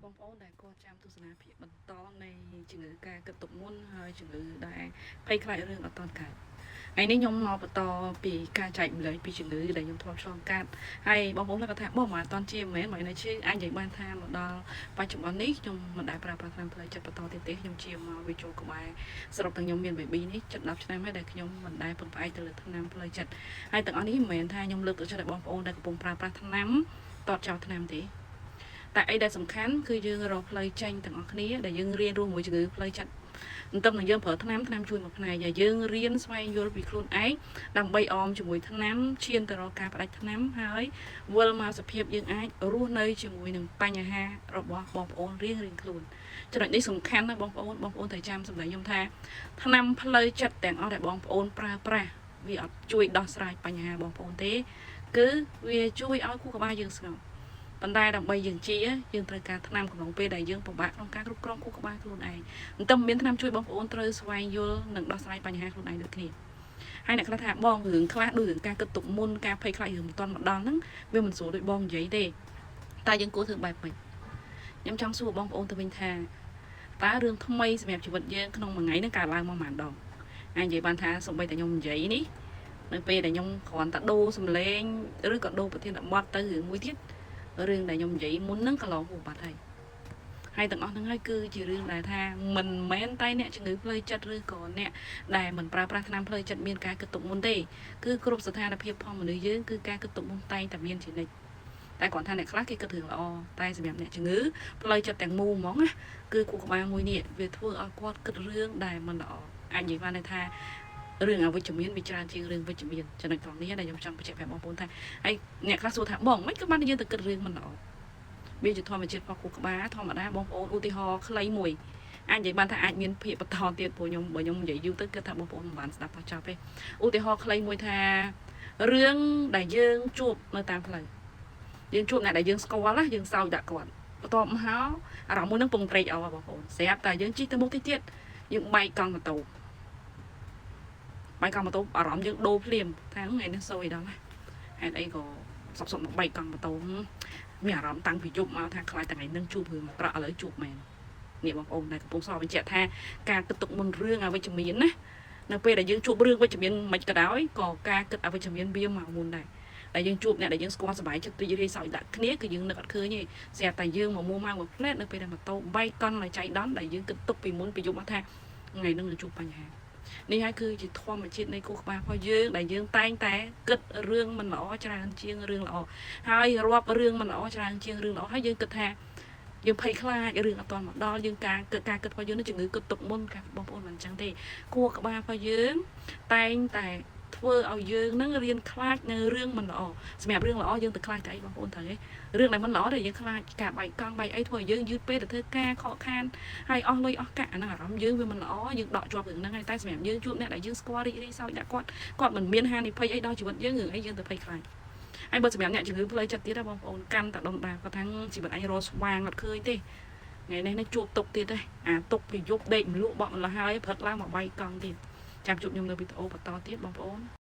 បងប្អូនដែលគាត់ចាំទស្សនាភាពបន្តនៃជំងឺការគិតទុកមុនហើយជំងឺដែលភ័យខ្លាចរឿងអត់ទាន់កើតថ្ងៃនេះខ្ញុំមកបន្តពីការចែកម្លែកពីជំងឺដែលខ្ញុំធ្លាប់ឆ្លងកាត់ហើយបងប្អូនគាត់ថាបងមកអត់ទាន់ជាមែនមកនៅជាអាចនិយាយបានថាមកដល់បច្ចុប្បន្ននេះខ្ញុំមិនដែលប្រើប្រាស់ថ្នាំផ្លូវចិត្តបន្តទៀតទេខ្ញុំជាមកវាចូលក្បែរសរុបទាំងខ្ញុំមាន baby នេះជិត10ឆ្នាំហើយដែលខ្ញុំមិនដែលពឹងផ្អែកទៅលើថ្នាំផ្លូវចិត្តហើយទាំងអស់នេះមិនមែនថាខ្ញុំលើកទឹកចិត្តឲ្យបងប្អូនដែលកំពុងប្រើប្រាស់ថ្នាំតតចោលថ្នាំទេ តែអីដែលសំខាន់គឺយើងរកផ្លូវចេញទាំងអស់គ្នាដែលយើងរៀនរួមមួយជំងឺផ្លូវចិត្តទន្ទឹមនឹងយើងប្រើថ្នាំថ្នាំជួយមួយផ្នែកហើយយើងរៀនស្វែងយល់ពីខ្លួនឯងដើម្បីអមជាមួយថ្នាំឈានទៅរកការផ្ដាច់ថ្នាំហើយវិលមកសភាពយើងអាចរស់នៅជាមួយនឹងបញ្ហារបស់បងប្អូនរៀងៗខ្លួនចំណុចនេះសំខាន់ណាស់បងប្អូនបងប្អូនត្រូវចាំសម្រាប់ខ្ញុំថាថ្នាំផ្លូវចិត្តទាំងអស់ដែលបងប្អូនប្រើប្រាស់វាអត់ជួយដោះស្រាយបញ្ហាបងប្អូនទេគឺវាជួយឲ្យខួរក្បាលយើងស្ងប់ ប៉ុន្តែដើម្បីយើងជាយើងត្រូវការថ្នាំកំឡុងពេលដែលយើងពិបាកក្នុងការគ្រប់គ្រងខួរក្បាលខ្លួនឯងអន្ទឹមមានថ្នាំជួយបងប្អូនត្រូវស្វែងយល់និងដោះស្រាយបញ្ហាខ្លួនឯងដូចគ្នាហើយអ្នកខ្លះថាបងរឿងខ្លះដូចរឿងការគិតទុកមុនការភ័យខ្លាចរឿងមិនទាន់មកដល់ហ្នឹងវាមិនស្រួលដូចបងនិយាយទេតែយើងគួរធ្វើបែបម៉េចខ្ញុំចង់សួរបងប្អូនទៅវិញថាតើរឿងថ្មីសម្រាប់ជីវិតយើងក្នុងមួយថ្ងៃហ្នឹងកើតឡើងមកប៉ុន្មានដងអាចនិយាយបានថាសូម្បីតែខ្ញុំនិយាយនេះនៅពេលដែលខ្ញុំគ្រាន់តែដូរសំឡេងឬក៏ដូរប្រធានបទទៅរឿងមួយទៀត រឿងដែលខ្ញុំនិយាយមុនហ្នឹងក៏ឡងហួសបាត់ហើយហើយទាំងអស់ហ្នឹងហើយគឺជារឿងដែលថាមិនមែនតែអ្នកជំងឺផ្លូវចិត្តឬក៏អ្នកដែលមិនប្រើប្រាស់ថ្នាំផ្លូវចិត្តមានការគិតទុកមុនទេគឺគ្រប់ស្ថានភាពផងមនុស្សយើងគឺការគិតទុកមុនតែងតែមានជានិច្ចតែគាត់ថាអ្នកខ្លះគេគិតរឿងល្អតែសម្រាប់អ្នកជំងឺផ្លូវចិត្តទាំងមូលហ្មងណាគឺខួរក្បាលមួយនេះវាធ្វើឲ្យគាត់គិតរឿងដែលមិនល្អអាចនិយាយបានថារឿងអវិជ្ជមានវាច្រើនជាងរឿងវិជ្ជមានចំណុចត្រង់នេះដែលខ្ញុំចង់បញ្ជាក់ប្រាប់បងប្អូនថា ហើយអ្នកខ្លះសួរថាបងមិនក៏បានយើងទៅគិតរឿងមិនល្អវាជាធម្មជាតិរបស់ខួរក្បាលធម្មតាបងប្អូនឧទាហរណ៍ខ្លីមួយអាចនិយាយបានថាអាចមានភាពបន្តទៀតព្រោះខ្ញុំបើខ្ញុំនិយាយយូរទៅគិតថាបងប្អូនមិនបានស្ដាប់តចប់ទេឧទាហរណ៍ខ្លីមួយថារឿងដែលយើងជួបនៅតាមផ្លូវយើងជួបអ្នកដែលយើងស្គាល់ណាយើងសោចដាក់គាត់បន្ទាប់មកអារម្មណ៍មួយនឹងពងត្រេកអរបងប្អូនស្រាប់តែយើងជិះទៅមុខតិចទៀតយើងបែកកង់ម៉ូតូបែកកង់ម៉ូតូអារម្មណ៍យើងដូរភ្លាមថាថ្ងៃនេះសូយដល់ណា ហេតុអីក៏សុកសុកមកបែកកង់ម៉ូតូមានអារម្មណ៍តាំងពីយប់មកថាខ្លាចថ្ងៃនឹងជួបរឿងអាក្រក់ឥឡូវជួបមែននេះបងប្អូនដែលកំពុងសល់បញ្ជាក់ថាការគិតទុកមុនរឿងអវិជ្ជមានណានៅពេលដែលយើងជួបរឿងវិជ្ជមានមិនក៏ដោយក៏ការគិតអវិជ្ជមានវាមកមុនដែរតែយើងជួបអ្នកដែលយើងស្គាល់សប្បាយចិត្តរីករាយសើចដាក់គ្នាគឺយើងនឹកអត់ឃើញទេស្រាប់តែយើងមកមួម៉ៅមួយផ្លែតនៅពេលដែលម៉ូតូបែកកង់ឲ្យចៃដន្យដែលយើងគិតទុកពីមុនពីយប់មកថាថ្ងៃនឹងនឹងជួបបញ្ហា នេះហើយគឺជាធម្មជាតិនៃខួរក្បាលរបស់យើងដែលយើងតែងតែគិតរឿងមិនល្អច្រើនជាងរឿងល្អហើយរាប់រឿងមិនល្អច្រើនជាងរឿងល្អហើយយើងគិតថាយើងភ័យខ្លាចរឿងអត់ទាន់មកដល់យើងការគិតការគិតរបស់យើងនេះជំងឺគិតទុកមុនការបងប្អូនមិនអញ្ចឹងទេខួរក្បាលរបស់យើងតែងតែធ្វើឲ្យយើងនឹងរៀនខ្លាចនៅរឿងមិនល្អសម្រាប់រឿងល្អយើងទៅខ្លាចតែអីបងប្អូនត្រូវទេរឿងដែលមិនល្អទេយើងខ្លាចការបែកកង់បែកអីធ្វើឲ្យយើងយឺតពេលទៅធ្វើការខកខាន ហើយអស់លុយអស់កាក់អាហ្នឹងអារម្មណ៍យើងវាមិនល្អយើងដកជាប់រឿងហ្នឹងហើយតែសម្រាប់យើងជួបអ្នកដែលយើងស្គាល់រីករាយសើចដាក់គាត់គាត់មិនមានហានិភ័យអីដល់ជីវិតយើងរឿងអីយើងទៅភ័យខ្លាចហើយបើសម្រាប់អ្នកជំងឺផ្លូវចិត្តទៀតណាបងប្អូនកាន់តែដុំដាគាត់ថាជីវិតអញរស្វាងអត់ឃើញទេថ្ងៃនេះនេះជួបទុកទៀតទេអាទុកពីយប់ដេកមលក់បក់ម្ល៉េះហើយព្រឹកឡើងមកបាយកង់ទៀតចាំជួបខ្ញុំនៅវីដេអូបន្តទៀតបងប្អូន។